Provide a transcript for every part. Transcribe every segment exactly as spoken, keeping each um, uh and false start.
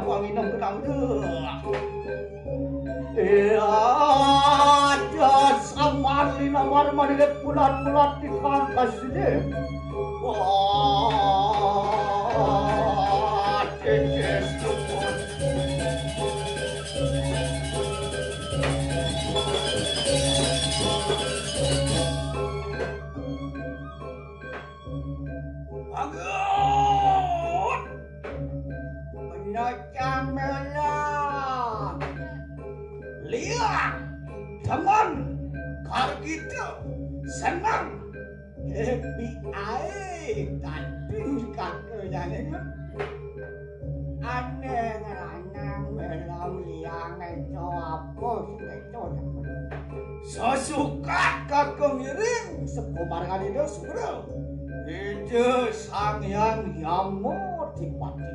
Wangi nang kenang deh. Iya, ada samar linamar manilit pulat-pulat di tangkas ini. Wah, titis tumpun. Bangun! Penacang melang. Liang. Teman. Kar gitu. Senang. Happy ae. Tadi kake jane. Aneh ngeranang melang liang eco apa sing eco. Sesukat kakung ngiring seko margane Ida Sugro. Ida Sang Hyang Yama Dipati.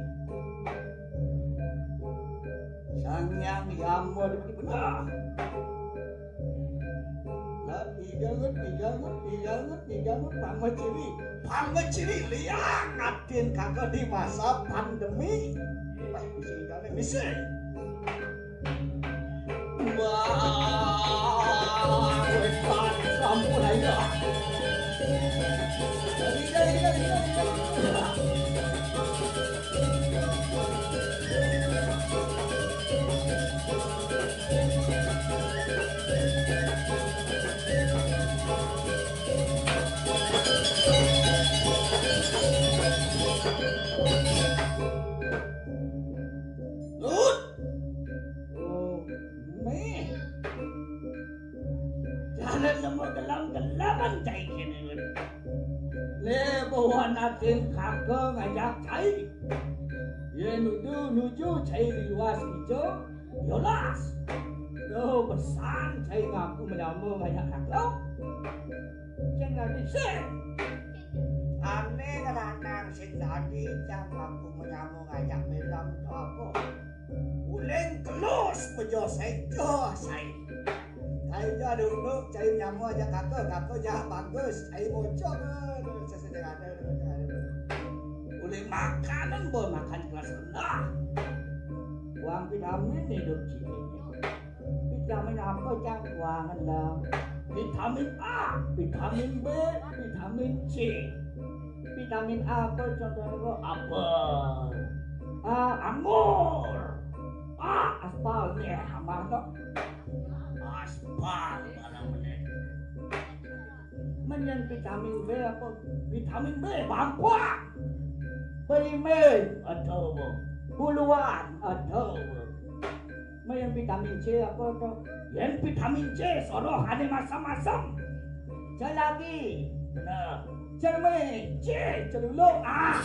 Sang Hyang Yama Dipati bener. Lah, pijangut, pijangut, pijangut, pijangut, pamecili. Pamecili liang atin kake di masa pandemi. Wah, bisi idane, bisi. Wah, wetan sampun ayo. Iya, iya, iya, iya. Lut. Oh, meh. Jalan lemah gelam-gelaman cai kene, Lut. Le bawa natin kake ngajak cai. Ye nuju, nuju cai di luas ijo. Yolas. Lo pesan cai ngaku menyama ngajak kake. Ceng ngadi sih. Ane ngeranang sing tadi cang ngaku menyama ngajak melang to apa? Uling kelus bejo sejo sai. Kai ja dulu cai menyama aja kake, kake ja bagus, cai bocor. Aduh, sesedeng ada, ada, ada. Uling makanan bo makan kelas rendah. Uang vitamin hidup cai. Vitamin apa cang kuangan lah? Vitamin A, vitamin B, vitamin C. Vitamin A apa contohnya? Apel. A, anggur. A, aspal nih, amal no. Aspal barang menit. Menyan vitamin B apa? Vitamin B bangkuang. Beli mie, aduh. Buluan, aduh. Meh yang vitamin C apa to? Yang vitamin C sorohane masam-masam. Celagi. Bener. Cerme, C celuluk. Ah.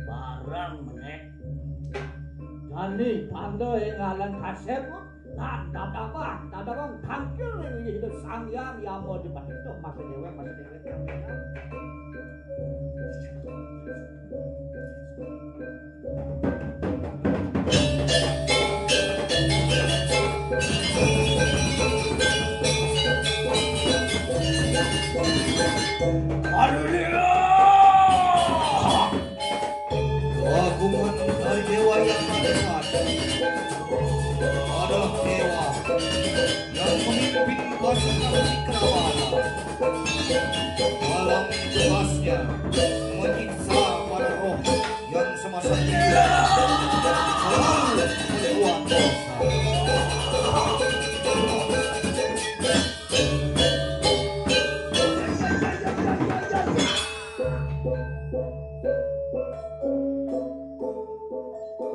Barang menek. Jani tanda yang ngalan kasep. Tanda apa? Tanda bang tangkil yang hidup sangyang ya mau dipakai tuh masih dewek masih dewek. Karunia! Keagungan dari dewa yang ada, ada dewa yang memimpin pasukan Cakrawala. Dalam tugasnya menyiksa para roh yang semasa ini selalu berbuat dosa.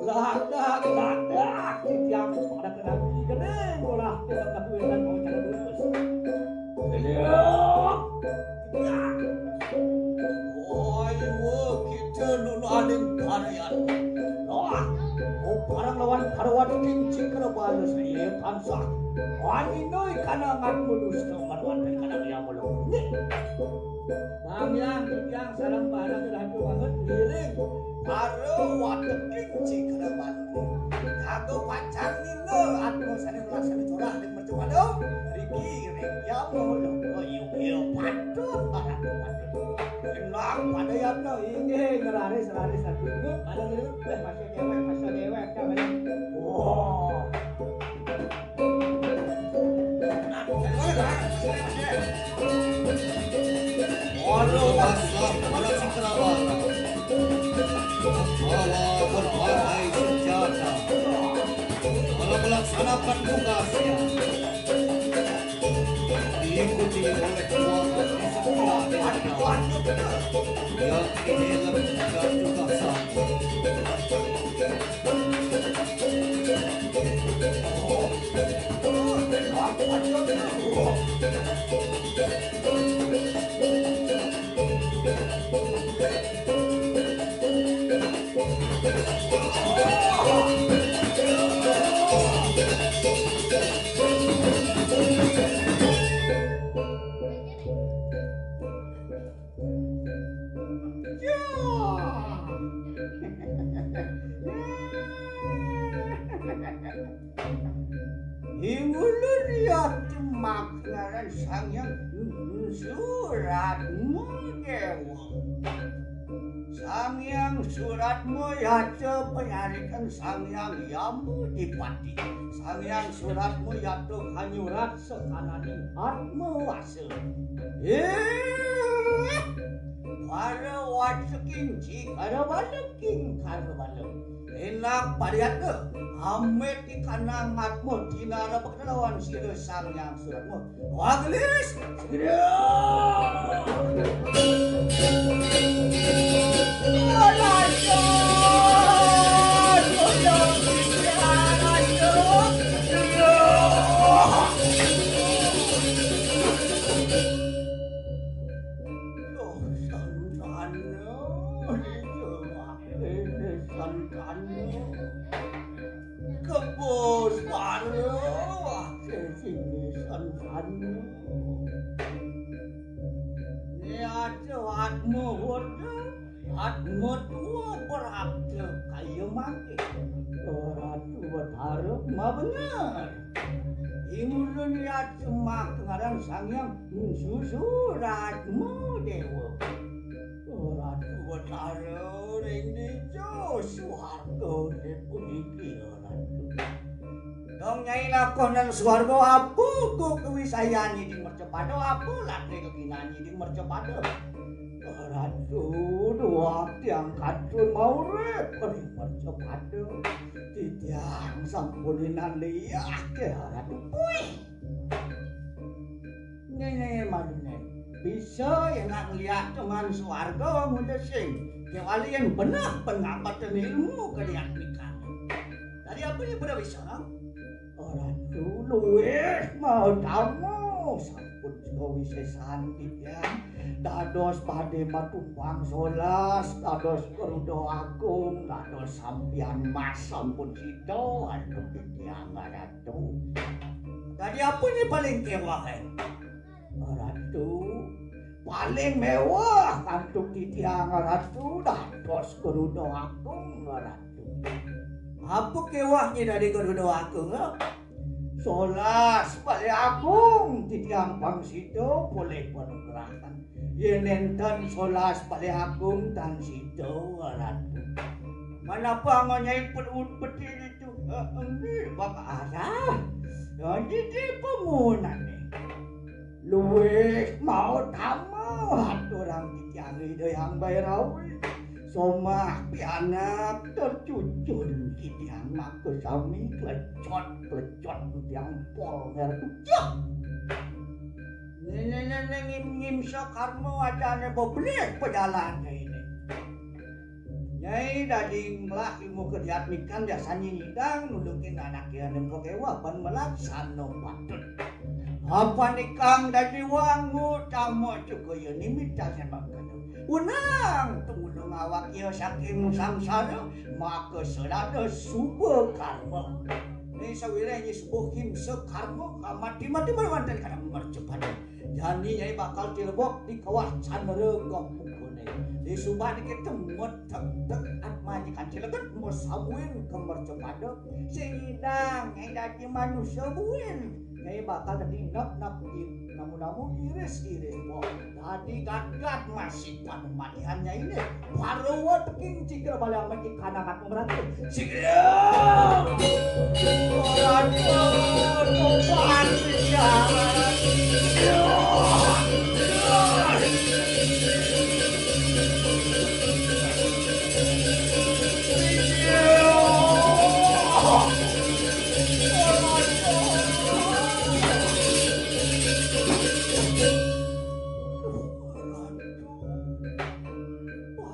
Ladak, ladak, titiang pada kena gede, bola, tidak dapat wetan, mau cara lurus. Iya. Iya. Wah, iya, kita nunu aning karyan. Wah, oh, parang lawan karwan kincing kena balas, iya, tansah. Wah, ini noi kana ngat mulus, no, marwan, kana dia mulus. Nih. Bang Yang, Bang Yang, sareng bareng rahayu banget, ngiring. Karo wateking cikra manuni. Kanggo pacang nina atma sane mlaksana curah ring mercupada. Riki ring yama loka yugya patut barang patut. Ilang pada Apa inggih ngeraris-raris aku. Ada dulu, weh, masih dewek, masih dewek, kan. Wah. Walau basah, walau cakrawala, membawa berbagai senjata, dalam melaksanakan tugasnya, diikuti oleh dua orang setia desa yang ini lebih juga sah. Ing ulun ya tumak ngaran Sang Hyang Suratma Dewa. Sang Hyang Suratma ya panyarikan Sang Hyang Yama Dipati. Sang Hyang Suratma ya kanyurat sakananing atma wasa. Eh, para waceking cikara bala kingkara bala. Enak pariatna, amit ikanang atma tinara bakta lawan sira Sang Hyang Suratma. Waglis, segera. Kebus baru, wah, sini san-san. Ni ada atma hoda, atma tua berabda kaya mangke. Ratu Betara mabener. Ing ulun ya semak ngaran Sang Hyang Susuratma Dewa. Ratu Betara ring dija suarga puniki, Ratu. Dong Nyai lakonan suarga apa go kawisayan di mercapada, apa latri kaginan di mercapada. Ratu, duak tiang kantun maurip ring mercapada. Titiang sampun inan liak, Ratu. Puih. Nene malune. Bisa ya nak lihat dengan suarga muda sing. Kewali yang benar pengamatan ilmu kalian pikan. Tadi apa yang benar bisa? Orang dulu eh mau tamu sampun sekawi sesanti ya. Dados pade matumpang solas, dados Garuda Agung, dados sampian mas sampun sida antuk titiang Ratu. Tadi apa ni paling kewah eh? Ratu, paling mewah antuk titiang Ratu dados Garuda Agung Ratu. Apa kewahnya dari Garuda Agung? Eh? Solas Bali Agung titiang pang sida polih panugrahan. Yen enten solas Bali Agung tan sida Ratu. Manapa ngonyai pet-, peti itu? Eh, enggih, Bapak Arah. Jadi di pemunane. Luwih mau tamu aturang titiang Ida Hyang Bairawi. Somah pianak tercucun titiang maka sami klecot-klecot titiang pol mertucah. Nene-nene ngim-ngim sakarma wacane beblih pejalan ini. Nyai dadi ngelah ilmu kediatmikan biasanya nyidang nulukin anak yang nempo kewa ban melaksana patut. Apa nikang dadi wangu tamu juga ya nimitan yang makanya. Unang tumulung awak ya saking sangsara maka selada suba karma. Ini sawireh ini subuh himsa karma mati-mati mawonten kadang mercepat. Jani nyai bakal tilebok di kawah candra gok pukune. Di suba niki temut tek-tek Majikan Cileget, mbok sabuin ka mercapada. Sing nyidang, nyai dadi manusa buin. Nyai bakal dadi nep-nep, namu-namu iris-iris. Wah, dadi gatgat masih pamatihan nyai né. Para wateking cingkir bala amat di kanangan pemeratin. Cingkir! Aduh, topan, ya.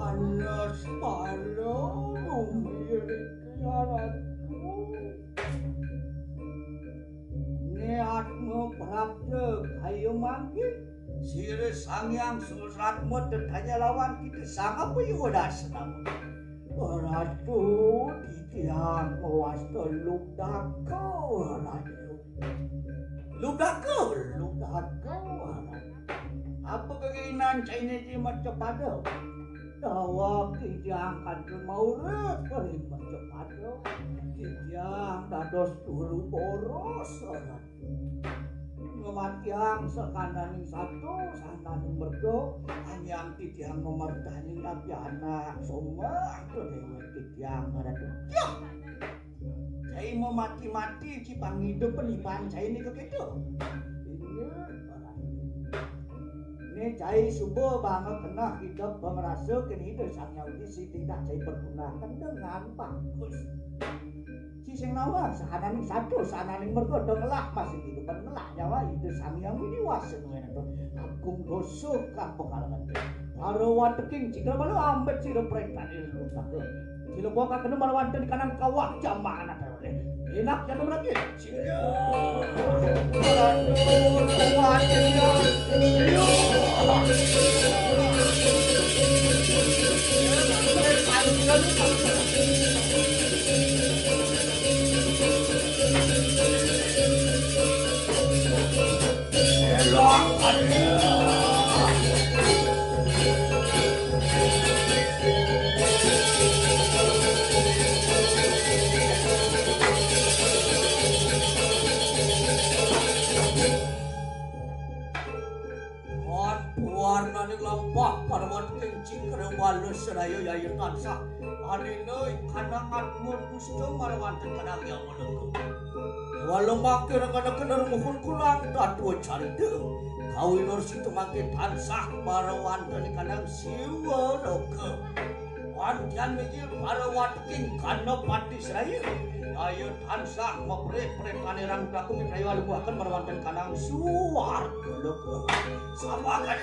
Panas pala mung ngiring kelaranku. Né atma prapta kaya mangkin. Sira Sang Hyang Suratma tetanya lawan kita sang apa iwa dasna. Ratu titiang mawasta lubdaka, Ratu. Lubdaka, lubdaka, Ratu. Apa kagina cainé di mercapada? Daweg titiang kantun maurip ring mercapada. Titiang dados turu boros, Ratu. Ngamatiang sakananing sato, sakananing merga, anyang titiang mamertaning napi anak somah, to déwék titiang, Ratu. Yah! Cai mamati-mati ci pangidupan iban cai nika kéto. Inggih, Ratu. Né cai suba banget keneh idup pangrasa kéné Ida Sang Hyang Widi sing tidak cai pergunakan dengan bagus. Ci sing nawang sakananing sato, sakananing merga, da ngelah masih idupan, ngelah nyawa Ida Sang Hyang Widi Wasa nuwun agung dosa kang pakalangan. Para wateking cingkir bala ambet sira prentah ilmu saga. Sila buah kakena marwanten kanang kawah jamaan até oleh. Enak ya temen lagi. Sila. Aduh, kuat ya. Wan puarnane lampah parwat kencing kare wala seraya yaya tansah. Anena kanang atma dusta marwanten kanang yawa lega. Wala mangke rengana kena rumuhun kulang tatua carita. Kawinor situ mangke tansah marwanten kanang siwa roga. Pantian mijil para wateking kana pati seraya. Daya tansah maprit-prit panerang daku mitrayu alubuhaken marwanten kanang suwarga loka. Sapakan.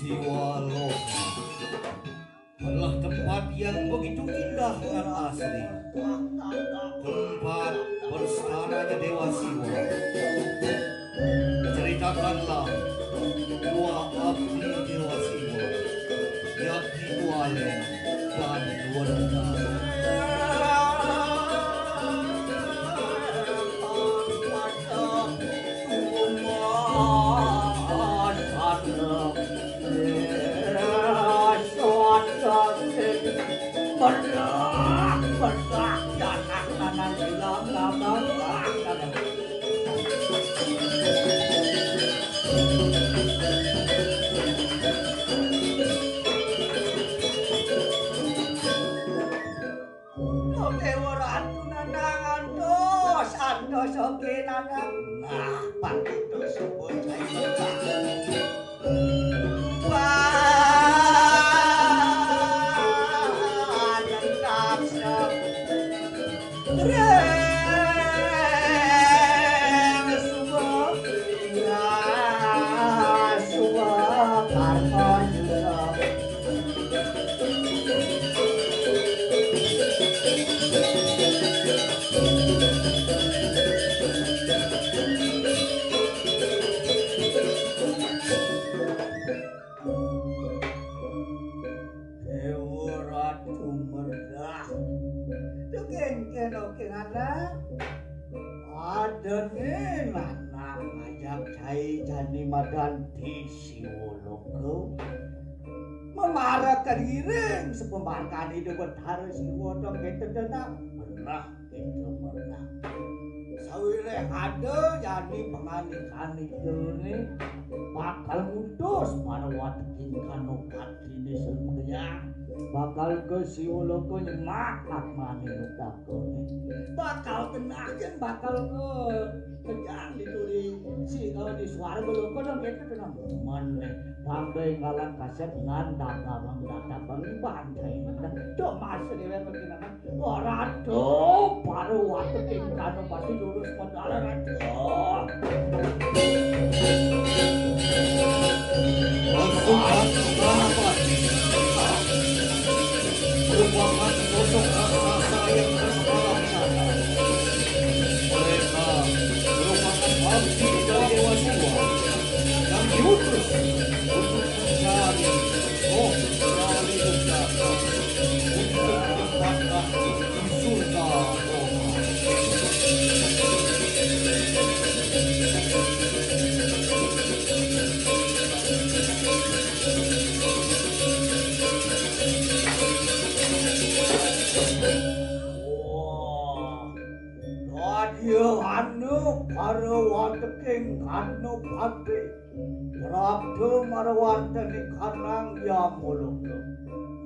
Siwa Loka adalah tempat yang begitu indah dan asri. Tempat bersananya Dewa Siwa. Ceritakanlah dua abdi Dewa Siwa. Yaitu Tualen dan Wendal. Dewa Ratu Nanang antos, antos oke Nanang. Nah, pangitu sebut. Wah, tetap Kéngkén oké anak. Adéné lanang ngajak cai jani madan di Siwaloka. Mamarekan ngiring sapambarkan Ida Betara Siwa dong kéto denak. Beneh kéto beneh. Sawiréh ada jani pangandikan Idané bakal ngutus para wateking Kanopatiné semengkayang. Bakal ka Siwaloka nyemak atmané nutakané. Bakal genah gén bakal ka kejang di turi si, eh, di swarga loka dong kéto dené. Manéh panggai ngalang kasép ngan dagang dagang bangibang cai. Tuh mas déwék makin anak. Ratu, para wateking Kanopati lurus medal, Ratu. Pasukan Kanopati merupakan sosok raksasa yang terkenal nyata. Mereka merupakan abdi dari Dewa Siwa yang diutus untuk mencari roh dari Sudaka untuk ditempatkan di surga Roma. Wah, raja anu para wateking Kanopati. Prapta marwantani kanang Yamaloka.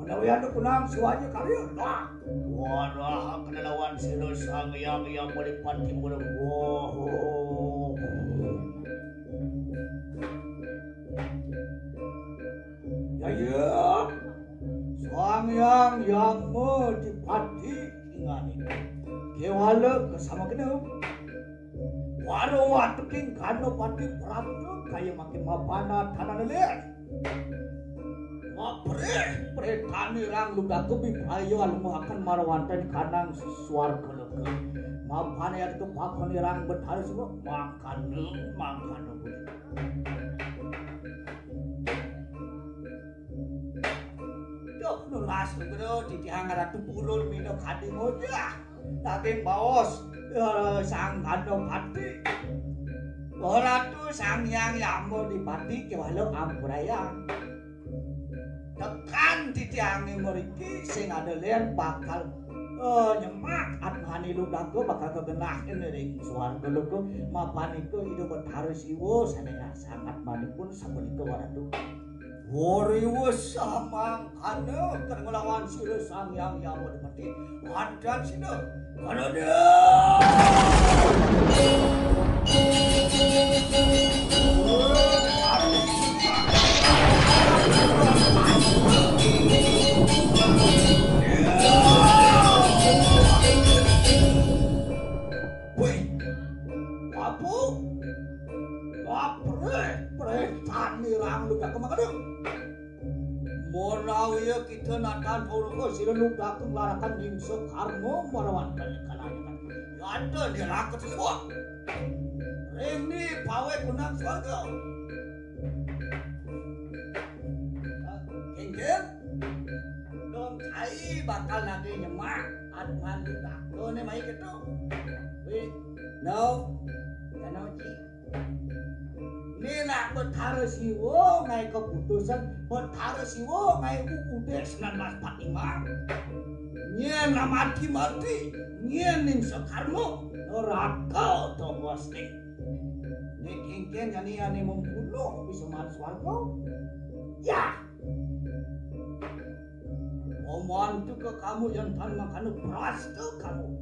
Menawi anu kunang suwaya karya. Nah, waraha kena lawan sira Sang Hyang Yamadipati mula. Wah. Ya, ya. Sang Hyang Yamadipati ingani. Kéwala kasama genep. Para wateking Kanopati prapta kaya mangkin mapana tanana lir. Maprih-prih tanirang ludaka bipraya alemahaken marwantani kanang swarga loka. Mapana yadika pakonirang Betara Siwa mangkana, mangkana budi. Duh, nunas nugra titiang Ratu Purun mina kadi ngojah. Daging baos, eh, Sang Gandapati. Oh, Ratu Sang Hyang Yamadipati kéwala ampurayang. Tekan titiangé mriki sing ada lén bakal, eh, nyemak atmané ludaka bakal kagenahin ring swarga loka. Mapanika Ida Betara Siwa sané sangat manipun sapunika waratu. Wariwis samangkana kang nglawan sira Sang Hyang Yamadipati. Andan sina. Kanada. Wih, apa? Maprih-prih tanirang ludaka mangkana. Menawi kita natan pauraka sira ludaka nglarakan hingsa karma marwantani kalayakan. Yada niraka seswa. Rene pawe kunang swarga. Kengkeng. Dong cai bakal nagih nyemak atman ludaka né mai kéto. Wih, no. Kano ci. Nila Betara Siwa ngaé keputusan, Betara Siwa ngaé udesnan Mas Patiman. Nyén mati-mati, nyén ning sakarma, neraka to mesti. Né kengkeng jani ané membunuh bisa masuk swarga. Ya. Omongan tu ke kamu yang tan mangkana prasta kamu.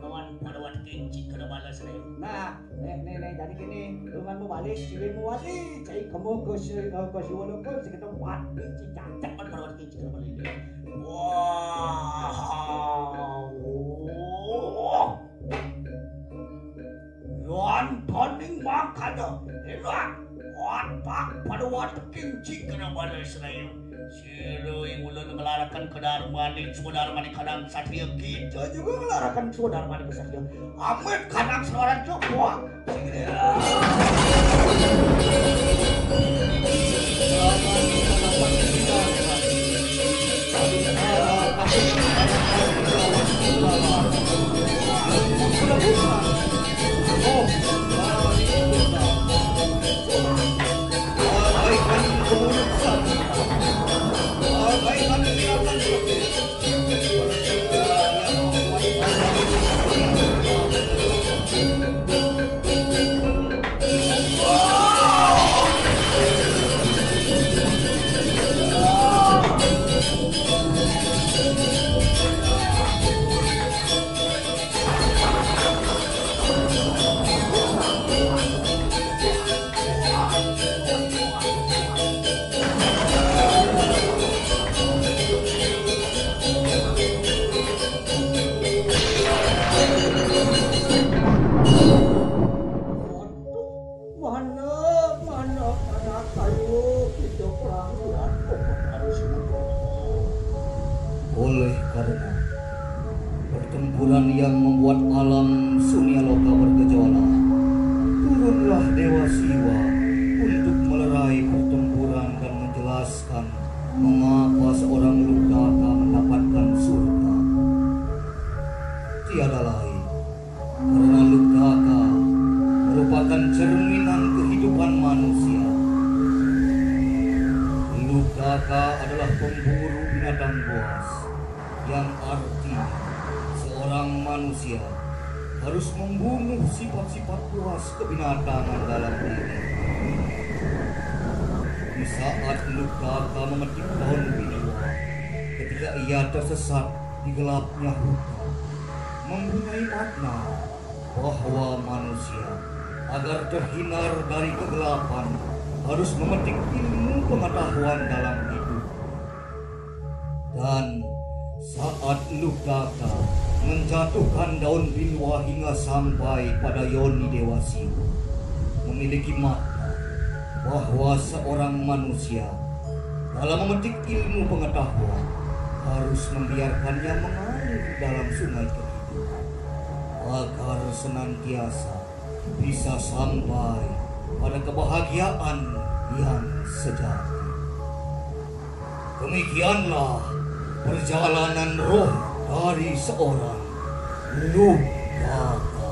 Kawan pada wat kenci kena balas ni. Nah, nih, nih, nih, jadi gini, lu kan mau balik, sini mau balik, cai kamu ke si, eh, ke si walaupun sekitar mati, si cacat kan pada wat kenci kena balas ni. Wah. Lantaning mangkana, enak, watak pada wateking cikana bala Israel. Sira ing ulun ngelarakan kedarmaning swadarmaning kadang satria, kita juga ngelarakan swadarmaning satria. Amit kadang swadarmaning. Wah. Mana, mana, mana kayu kita pelanggan kok harus. Oleh karena pertempuran yang membuat alam Sunia Loka bergejolak, turunlah Dewa Siwa untuk melerai pertempuran dan menjelaskan mengapa seorang Lugdaka mendapatkan surga. Tiada lain karena Lugdaka merupakan cerminan kehidupan manusia. Lugdaka adalah pemburu binatang buas, yang artinya seorang manusia harus membunuh sifat-sifat buas kebinatangan dalam diri. Di saat Lugdaka memetik daun binwa, ketika ia tersesat di gelapnya hutan, mempunyai makna bahwa manusia, agar terhindar dari kegelapan, harus memetik ilmu pengetahuan dalam hidup. Dan saat Lugdaka menjatuhkan daun binwa hingga sampai pada Yoni Dewa Siwa, memiliki makna bahwa seorang manusia dalam memetik ilmu pengetahuan harus membiarkannya mengalir dalam sungai kehidupan, agar senantiasa bisa sampai pada kebahagiaan yang sejati. Demikianlah perjalanan roh dari seorang Lugdaka.